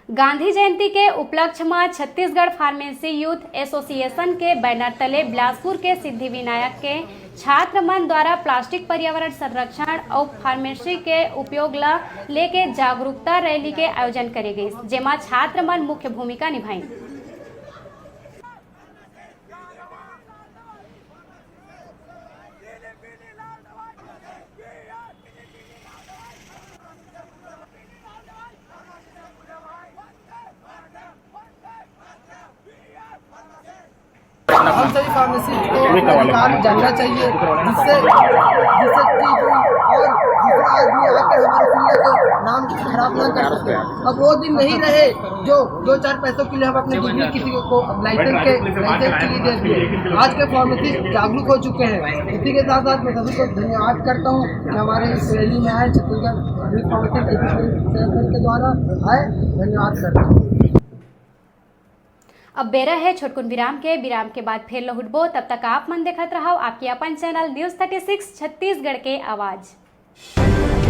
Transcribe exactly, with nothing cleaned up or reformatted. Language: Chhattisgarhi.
गांधी जयंती के उपलक्ष्य म छत्तीसगढ़ फार्मेसी यूथ एसोसिएशन के बैनर तले बिलासपुर के सिद्धि विनायक के छात्र मन द्वारा प्लास्टिक पर्यावरण संरक्षण अउ फार्मेसी के उपयोग ल लेके जागरूकता रैली के आयोजन करे गइस, जेमा छात्र मन मुख्य भूमिका निभाइन। हम सभी फार्मासिस्ट को अधिकार जानना चाहिए, जिससे जिससे कि जो और दूसरा आदमी आकर हमारे फील्ड के नाम को खराब ना कर सके। अब वो दिन नहीं रहे जो दो चार पैसों के लिए हम अपनी डिग्री किसी को, अब लाइसेंस के, लाइसेंस के लिए दे दिए। आज के फार्मासिस्ट जागरूक हो चुके हैं। इसी के साथ साथ मैं सभी को धन्यवाद करता हूँ कि हमारे इस रैली में आए, छत्तीसगढ़ फार्मासिस्ट एसोसिएशन के द्वारा आए। धन्यवाद करता हूँ। अब बेरा है छोटकुन विराम के। विराम के बाद फिर लहुटबो। तब तक आप मन देखत रहव आपके अपन channel news thirty six Chhattisgarh के आवाज़।